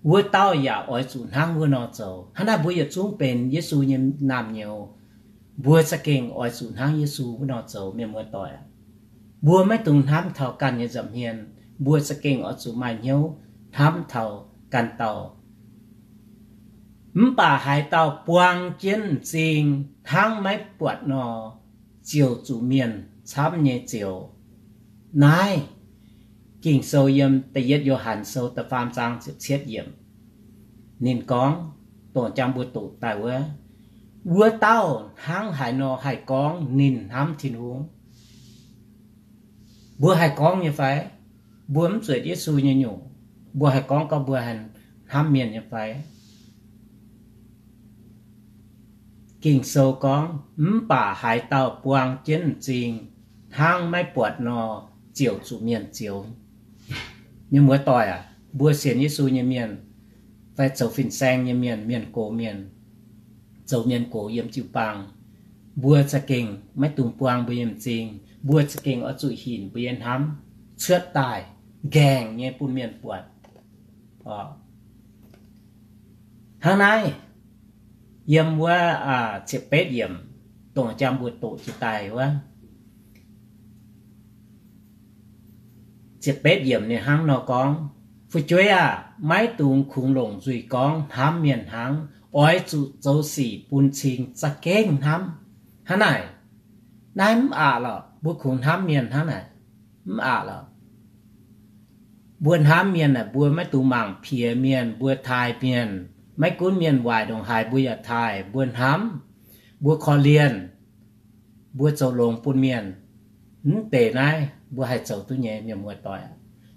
wuov dauh yaac oix zuqc hnangv wuov nor zoux. Hnangv naaic mbuo yietc zungv benx Yesu nyei naamh nyouz, mbuo za'gengh oix zuqc hnangv Yesu wuov nor zoux. Mienh muoz doic, mbuo maiv dungx hnamv taux ganh nyei nza'hmien. Mbuo za'gengh oix zuqc maaih hnyouv hnamv taux ganh dauh. Mv baac haaix dauh buang jienv m'zing hnangv maiv buatc nor, ziouc zuqc mienh camv nyei zioux. Naaiv Ging-Sou yiem da'yietv Yo^han Sou da'faam zaang ziepc cietv yiemc, ninh gorngv, dongh jang mbuo doqc daaih wuov, wuov dauh hnangv haaix nor haih gorngv ninh hnamv Tin-Hungh? Mbuo haih gorngv nyei fai? Mbuo mv zueiz Yesu nyei nyungc, mbuo haih gorngv gorngv mbuo hnamv mienh nyei fai? Ging-Sou gorngv, mv baac haaix dauh buang jienv m'zing hnangv maiv buatc nor, ziouc zuqc mienh zioux. Mienh muoz doic aac, mbuo sienx Yesu nyei mienh, fai zoux fin-saeng nyei mienh, mienh gox mienh, zoux mienh gox yiem jiu-baang, mbuo za'gengh maiv dungx buang mbuo nyei m'zing. Mbuo za'gengh oix zuqc hinc mbuo nyei hnamv cuotv daaih, nqaengc nyei bun mienh buatc. Hnangv naaiv, yiem wuov ziepc betv yiemc, dongh jang mbuo doqc jiex daaih wuov, ziepc betv yiemc ninh hnangv nor gorngv, Fu'jueiv aah, maiv dungx kungx longc nzuih gorngv hnamv mienh hnangv. Oix zuqc zoux sic bun cing za'gengh hnamv. Hnangv naaic, naaiv mv aqc lorqc, mbuo kungx hnamv mienh hnangv naaic, mv aqc lorqc. Mbuo hnamv mienh aah, mbuo maiv dungx mangc piex mienh, mbuo taaih mienh. Maiv gunv mienh waaic ndongc haaix mbuo yaac taaih, mbuo hnamv, mbuo korv-lienh, mbuo zoux longx bun mienh. Mv deix naaiv mbuo haih zoux duqv nyei, mienh muoz-doic.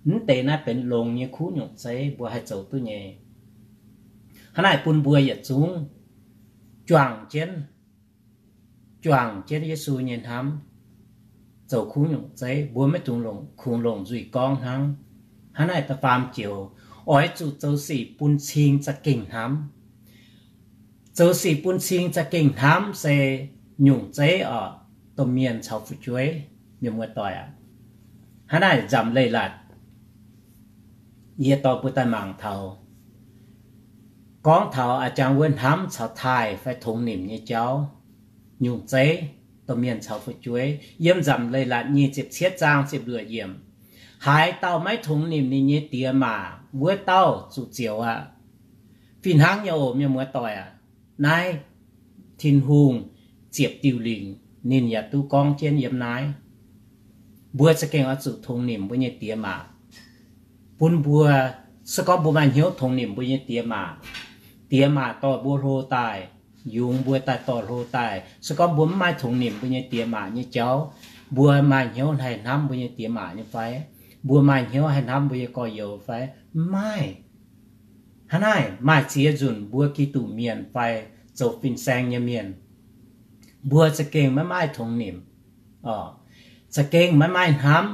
Mv deix naaiv benx longx nyei kuv nyungc zeiv mbuo haih zoux duqv nyei. Hnangv naaic bun mbuo yietc zungv juangc jienv, juangc jienv Yesu nyei hnamv, zoux kuv nyungc zeiv. Mbuo maiv dungx longc, kungx longc nzuih gorngv hnangv. Hnangv naaic da'faam joux, oix zuqc zoux sic bun cing za'gengh hnamv. Zoux sic bun cing za'gengh hnamv se nyungc zeiv oc, domh mienh caux fu'jueiv, mienh muoz-doic aac. Hnangv naaic nzamc leiz-latc yie dorh mbuo daaih mangc taux, gorngv taux a'jang wuov hnamv caux taaih fai tongx nimc nyei jauv, nyungc zeiv, domh mienh caux fu'jueiv. Yiem nzamc leiz-latc nyic ziepc cietv zaang ziepc luoqc yiemc, haaix dauh maiv tongx nimc ninh nyei diex maac, wuov dauh zuqc zioux aqv. Fih hnangv nyei oc, mienh muoz-doic aac. Naaiv Tin-Hungh ziepc diuh lingc ninh yaac duqv gorngv jienv yiem naaiv. Mbuo za'gengh oix zuqc tongx nimc mbuo nyei diex maac, bun mbuo Se gorngv mbuo maaih hnyouv tongx nimc mbuo nyei diex maac, diex maac dorh mbuo hlo daaih, yungz mbuo daaih dorh hlo daaih. Se gorngv mbuo mv maaih tongx nimc mbuo nyei diex maac nyei jauv, mbuo maaih hnyouv haih hnamv mbuo nyei diex maac nyei fai? Mbuo maaih hnyouv haih hnamv mbuo nyei gorx-youz fai? Mv maaih. Hnangv naaic, maaih ziex nzunc mbuo Giduc mienh fai zoux fin-saeng nyei mienh, mbuo za'gengh maiv maaih tongx nimc, za'gengh maiv maaih hnamv,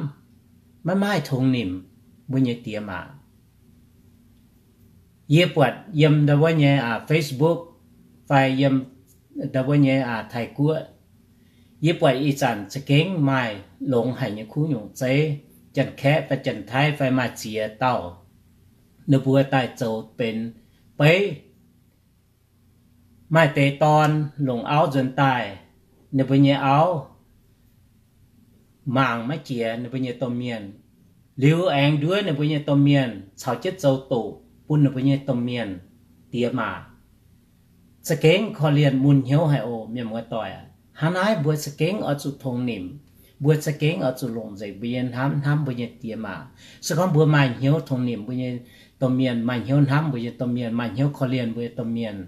maiv maaih tongx nimc mbuo nyei diex maac. Yie buatc yiem ndau wuov nyei Facebook fai yiem ndau wuov nyei Taiv-Guoqv, yie buatc ih zanc za'gengh maaih longx haic nyei kuv nyungc zeiv, Janx-Kaeqv fai Janx-Taiv fai maaih ziex dauh, ninh mbuo daaih zoux benx beiv. Maaih deix dorn longc auv nzuonx daaih, ninh mbuo nyei auv mangc maiv jiex ninh mbuo nyei domh mienh, liuz aengx nduov ninh mbuo nyei domh mienh caux jienv zoux doqc bun ninh mbuo nyei domh mienh diex maac. Za'gengh korv-lienh mun hnyouv haic oc, mienh muoz-doic aac. Hnangv naaiv mbuo za'gengh oix zuqc tongx nimc. Mbuo za'gengh oix zuqc longc nzengc mbuo nyei hnamv hnamv mbuo nyei diex maac. Se gorngv mbuo maaih hnyouv tongx nimc mbuo nyei domh mienh, maaih hnyouv hnamv mbuo nyei domh mienh, maaih hnyouv korv-lienh mbuo nyei domh mienh,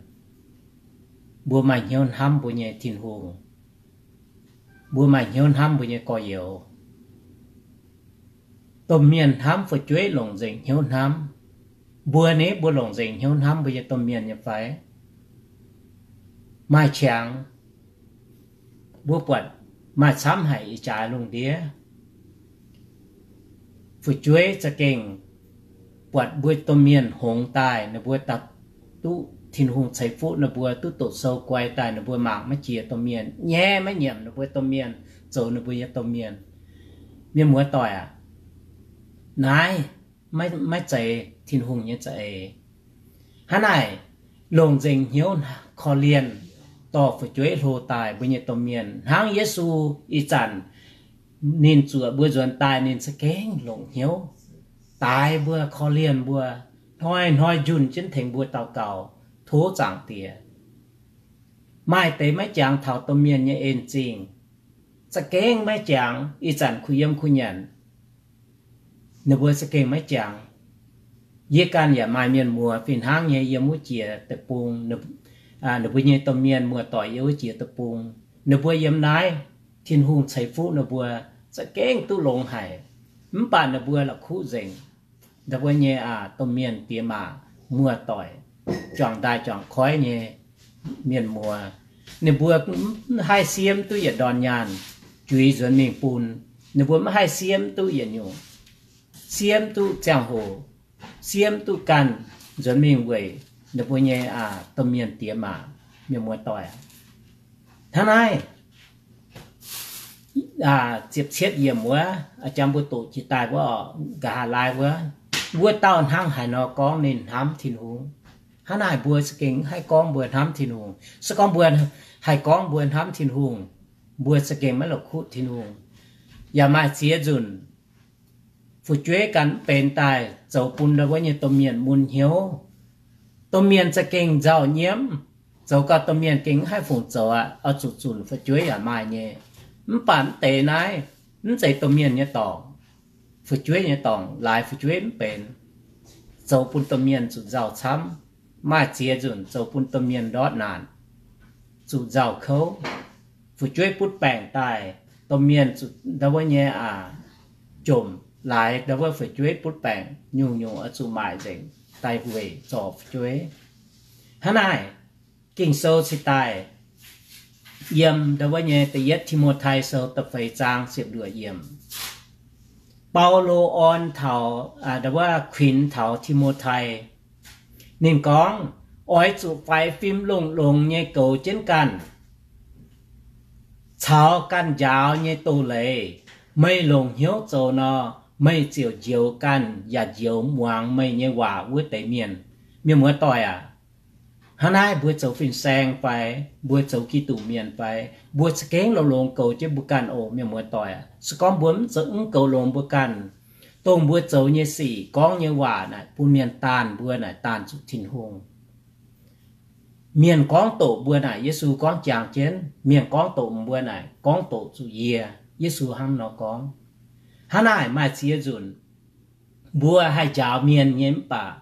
mbuo maaih hnyouv hnamv mbuo nyei Tin-Hungh, mbuo maaih hnyouv hnamv mbuo nyei gorx-youz. Domh mienh hnamv fu'jueiv longc nzengc hnyouv hnamv. Mbuo ni, mbuo longc nzengc hnyouv hnamv mbuo nyei domh mienh nyei fai? Maaih qangx, mbuo buatc maaih camv haic ih jaax lungh ndiev. Fu'jueiv za'gengh buatc mbuo domh mienh hngongx daaih, ninh mbuo duqv Tin-Hungh ceix fuqv ninh mbuo, duqv doqc sou guai daaih, ninh mbuo mangc maiv jiex domh mienh, nyaiv maiv nyiemc ninh mbuo domh mienh, zoux ninh mbuo nyei domh mienh. Mienh muoz-doic aac, naaiv maiv zeiz Tin-Hungh nyei za'eix. Hnangv naaic, longc nzengc hnyouv korv-lienh dorh fu'jueiv hlo daaih mbuo nyei domh mienh, hnangv Yesu ih zanc ninh zuoqc mbuo nzuonx daaih, ninh za'gengh longc hnyouv daaix mbuo, korv-lienh mbuo, hnoi-hnoi njunh jienv tengx mbuo daux gaux, tov Zaangc Diex. Maaih deix maiv jangx taux domh mienh nyei en-zingh, za'gengh maiv jangx. Ih zanc kuh yiem kuh nyanc, ninh mbuo za'gengh maiv jangx. Yie ganh yaac maaih mienh muoz fih hnangv nyei yiem wuov jiex deic-bung, ninh mbuo nyei domh mienh muoz-doic yiem wuov jiex deic-bung. Ninh mbuo yiem naaiv, Tin-Hungh ceix fuqv ninh mbuo, za'gengh duqv longx haic. Mv baac ninh mbuo la'kuqv nzengc. Ndau wuov nyei aac, domh mienh diex maac muoz-doic, juangc ndaaih juangc koiv nyei mienh muoz, ninh mbuo mv haih siev duqv yietc ndorn nyaanh juix nzuonx mingh bun. Ninh mbuo mv haih siev duqv yietc nyungc, siev duqv ziangh hoc, siev duqv ganh nzuonx mingh weic ninh mbuo nyei aac, domh mienh diex maac, mienh muoz-doic. Hnangv naaiv, ziepc cietv yiemc wuov, jangx mbuo doqc jiex daaih wuov, nqa'haav laai wuov, wuov dauh hnangv haaix nor gorngv ninh hnamv Tin-Hungh. Hnangv naaic mbuo za'gengh haih gorngv mbuo hnamv Tin-Hungh. Se gorngv mbuo haih gorngv mbuo hnamv Tin-Hungh, mbuo za'gengh maiv la'kuqv Tin-Hungh. Yaac maaih ziex nzunc, fu'jueiv ganh mv benx daaih zoux bun ndau wuov nyei domh mienh mun hnyouv. Domh mienh za'gengh nzauh nyiemv, zoux gau domh mienh gengh mv haih fungc zoux aqv, oix zuqc zunc fu'jueiv yaac maaih nyei. Mv baac mv deix naaiv, mv zeiz domh mienh nyei dorngc. Fu'jueiv nyei dorngc laaix fu'jueiv mv benx, zoux bun domh mienh zuqc nzauh camv. Maaih ziex nzunc zoux bun domh mienh ndortv naanc, zuqc nzauh kouv. Fu'jueiv butv baengc daaih, domh mienh zuqc ndau wuov nyei aac, jomc laaix ndau wuov fu'jueiv butv baengc nyungc-nyungc oix zuqc maaic nzengc daaih weic zorc fu'jueiv. Hnangv naaic, Ging-Sou cingx daaih yiem ndau wuov nyei da'yietv Ti^mo^tai Sou da'feix zaang ziepc luoqc yiemc. Baulo orn taux, ndau wuov kuinx taux Ti^mo^tai. Ninh gorngv, oix zuqc faix fim longx-longx nyei goux jienv ganh caux ganh njaaux nyei doz-leiz. Meih longc hnyouv zoux nor, meih ziouc njoux ganh yaac njoux muangx meih nyei waac wuov deix mienh. Mienh muoz-doic aac, hnangv naaiv mbuo zoux fin-saeng fai mbuo zoux Giduc mienh fai, mbuo za'gengh longx-longx goux jienv mbuo ganh oc. Mienh muoz-doic aac, se gorngv mbuo mv zoux, mv goux longx mbuo ganh, dongh mbuo zoux nyei sic, gorngv nyei waac naaic bun mienh daanh mbuo naaic daanh zuqc Tin-Hungh. Mienh gorngv doqc mbuo naaic, Yesu gorngv jangx jienv, mienh gorngv doqc mbuo naaic, gorngv doqc zuqc yie. Yesu hnangv nor gorngv. Hnangv naaic maaih ziex nzunc Mbuo haih njaaux mienh nyei mv baac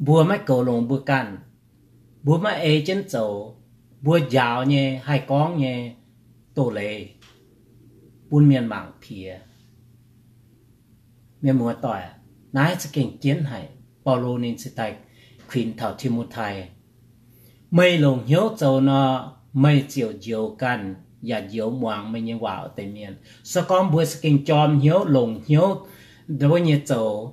mbuo maiv goux longx mbuo ganh. Mbuo maiv ei jienv zoux. Mbuo njaaux nyei, haih gorngv nyei doz-leiz bun mienh mangc piex. Mienh muoz-doic, naaiv za'gengh jienv haic. Baulo ninh cingx daaih kuinx taux Ti^mo^tai, meih longc hnyouv zoux nor, meih ziouc njoux ganh yaac njoux muangx meih nyei waac wuov deix mienh. Se gorngv mbuo za'gengh jorm hnyouv, longc hnyouv wuov nyei zoux,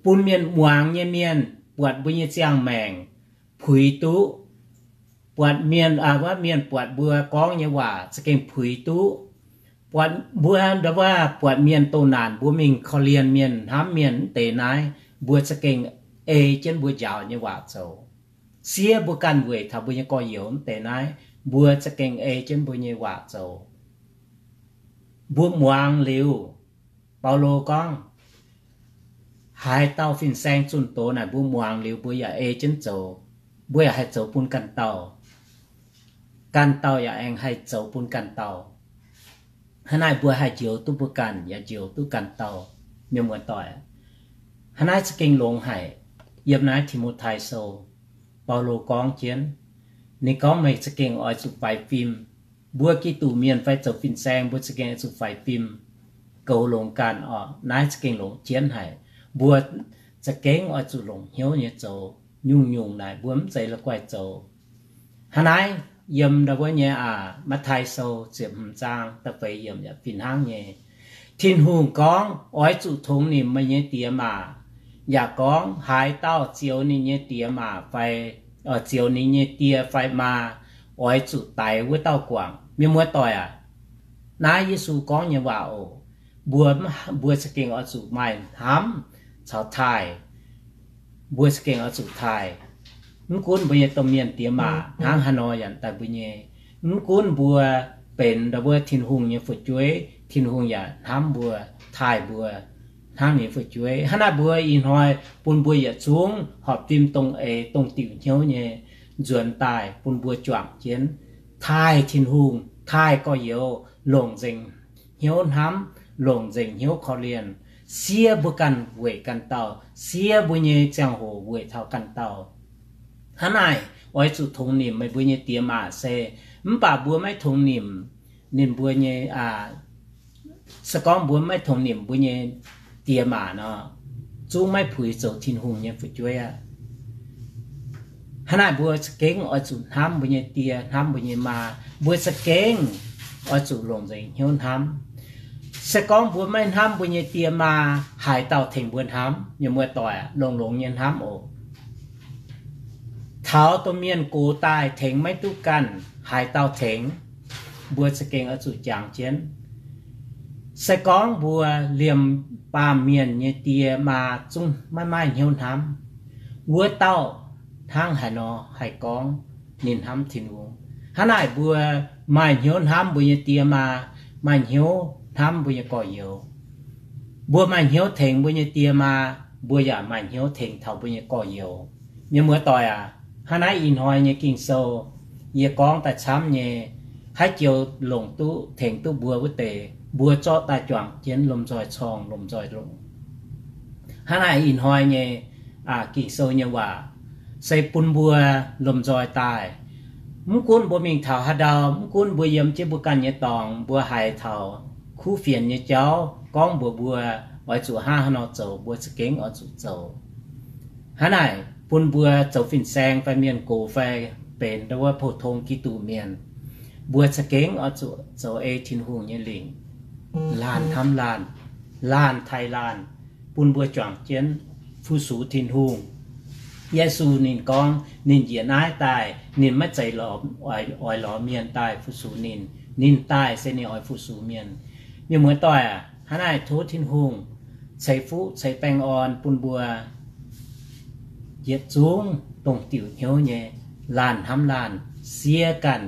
bun mienh muangx nyei mienh buatc mbuo nyei ziangh maengc puix duqv, buatc mienh, aa, wuov mienh buatc mbuo gorngv nyei waac za'gengh puix duqv, buatc mbuo ndau wuov buatc mienh doh naanc mbuo mingh korv-lienh mienh, hnamv mienh wuov deix naaiv, mbuo za'gengh ei jienv mbuo njaaux nyei waac zoux. Siev mbuo ganh weic taux mbuo nyei gorx-youz wuov deix naaiv, mbuo za'gengh ei jienv mbuo nyei waac zoux. Mbuo muangx liuz, Baulo gorngv, haaix dauh fin-saeng zunh doz naaic mbuo muangx liuz mbuo yaac ei jienv zoux, mbuo yaac haih zoux bun ganh dauh, ganh dauh yaac aengx haih zoux bun ganh dauh. Hnangv naaic mbuo haih njoux duqv mbuo ganh yaac njoux duqv ganh dauh. Mienh muoz-doic, hnangv naaiv za'gengh longx haic. Yiem naaiv Ti^mo^tai Sou, Baulo gorngv jienv, ninh gorngv meih za'gengh oix zuqc faix fim. Mbuo Giduc mienh fai zoux fin-saeng mbuo za'gengh oix zuqc faix fim, goux longx ganh orqc. Naaiv za'gengh longx jienv haic. Mbuo za'gengh oix zuqc longc hnyouv nyei zoux. Nyungc-nyungc naaic mbuo mv zeiz la'guaih zoux. Hnangv naaiv, yiem ndau wuov nyei aac, Matv^tai Sou ziepc hmz zaang da'feix yiemc yaac fih hnangv nyei. Tin-Hungh gorngv, oix zuqc tongx nimc meih nyei diex maac, yaac gorngv, haaix dauh zioux ninh nyei diex maac fai, zioux ninh nyei die fai maa, oix zuqc daix wuov dauh guangc. Mienh muoz-doic aac, naaiv Yesu gorngv nyei waac oc. Mbuo, mbuo za'gengh oix zuqc maaih hnamv caux taaih. Mbuo za'gengh oix zuqc taaih. Mv gunv mbuo nyei domh mienh diex maac hnangv haaix nor yaac daaih mbuo nyei, mv gunv mbuo benx ndau wuov Tin-Hungh nyei fu'jueiv, Tin-Hungh yaac hnamv mbuo, taaih mbuo hnangv ninh nyei fu'jueiv. Hnangv naaic mbuo ih hnoi bun mbuo yietc zungv horpc fim dongh eix dongh diuc hnyouv nyei nzuonx daaih bun mbuo juangc jienv taaih Tin-Hungh, taaih gorx-youz, longc nzengc hnyouv hnamv, longc nzengc hnyouv korv-lienh, siev mbuo ganh weic ganh dauh, siev mbuo nyei ziangh hoc weic taux ganh dauh. Hnangv naaic, oix zuqc tongx nimc meih mbuo nyei diex maac se, mv baac mbuo maiv tongx nimc ninh mbuo nyei, aa, se gorngv mbuo maiv tongx nimc mbuo nyei diex maac nor, zungv maiv puix zoux Tin-Hungh nyei fu'jueiv aqv. Hnangv naaic mbuo za'gengh oix zuqc hnamv mbuo nyei die, hnamv mbuo nyei maa. Mbuo za'gengh oix zuqc longc nzengc hnyouv hnamv. Se gorngv mbuo maiv hnamv mbuo nyei die maa, haaix dauh tengx mbuo hnamv? Mienh muoz-doic, longx-longx nyei hnamv oc. Taux domh mienh gox daaih tengx maiv duqv ganh, haaix dauh tengx? Mbuo za'gengh oix zuqc jangx jienv. Se gorngv mbuo liemh baamh mienh nyei die maa zungv maiv maaih hnyouv hnamv, wuov dauh hnangv haaix nor haih gorngv ninh hnamv Tin-Hungh? Hnangv naaic mbuo maaih hnyouv hnamv mbuo nyei die maa, maaih hnyouv hnamv mbuo nyei gorx-youz. Mbuo maaih hnyouv tengx mbuo nyei die maa, mbuo yaac maaih hnyouv tengx taux mbuo nyei gorx-youz. Mienh muoz-doic aac, hnangv naaiv ih hnoi nyei Ging-Sou, yie gorngv daaih camv nyei, haaix joux longc duqv tengx duqv mbuo wuov deix, mbuo zorqv daaih juangc jienv lomh nzoih corng, lomh nzoih longc. Hnangv naaic ih hnoi nyei, aa, Ging-Sou nyei waac se bun mbuo lomh nzoih daaih. Mv gunv mbuo mingh taux haaix ndau, mv gunv mbuo yiem jienv mbuo ganh nyei dorngx, mbuo haiz taux kuv fienx nyei jauv gorngv mbuox mbuo oix zuqc hnangv haaix nor zoux, mbuo za'gengh oix zuqc zoux. Hnangv naaic bun mbuo zoux fin-saeng fai mienh gox fai benx ndau wuov pou-tong Giduc mienh, mbuo za'gengh oix zuqc zoux ei Tin-Hungh nyei lingc, laanh hnamv laanh, laanh taaih laanh, bun mbuo juangc jienv fu-sux Tin-Hungh. Yesu ninh gorngv ninh njiec naaiv daaih, ninh maiv zeiz lorz, oix, oix lorz mienh daaih fu-sux ninh. Ninh daaih se ninh oix fu-sux mienh. Mienh muoz-doic aac, hnangv naaic tov Tin-Hungh ceix fuqv ceix baengh orn bun mbuo yietc zungv dongh diuc hnyouv nyei, laanh hnamv laanh, siev ganh.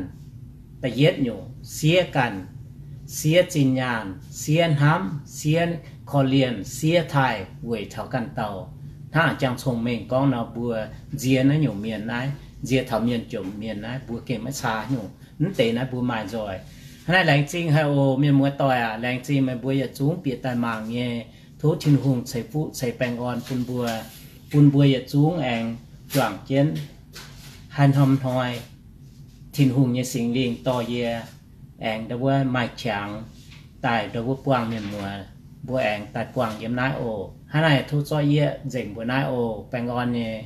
Da'yietv nyungc, siev ganh, siev zinh nyaanh, siev hnamv, siev korv-lienh, siev taaih weic taux ganh dauh. Hnangv jangx cong-mengh gorngv nor, mbuo nzie naaiv nyungc mienh naaiv, nzie taux mienh jomc mienh naaiv, mbuo gengh maiv caa nyungc. Mv deix naaiv mbuo maaih nzoih. Hnangv naaiv laengz zingh haic oc, mienh muoz-doic aac, laengz zingh meih mbuo yietc zungv bieqc daaih mangc nyei. Tov Tin-Hungh ceix fuqv ceix baengh orn bun mbuo, bun mbuo yietc zungv aengx juangc jienv, haaix norm hnoi Tin-Hungh nyei Singx Lingh dorh yie aengx ndau wuov maaih qangx daaih ndau wuov buangh mienh muoz, mbuo aengx daaih buangh yiem naaiv oc. Hnangv naaic, tov zorqv yie nzengc mbuo naaiv oc. Baengh orn nyei.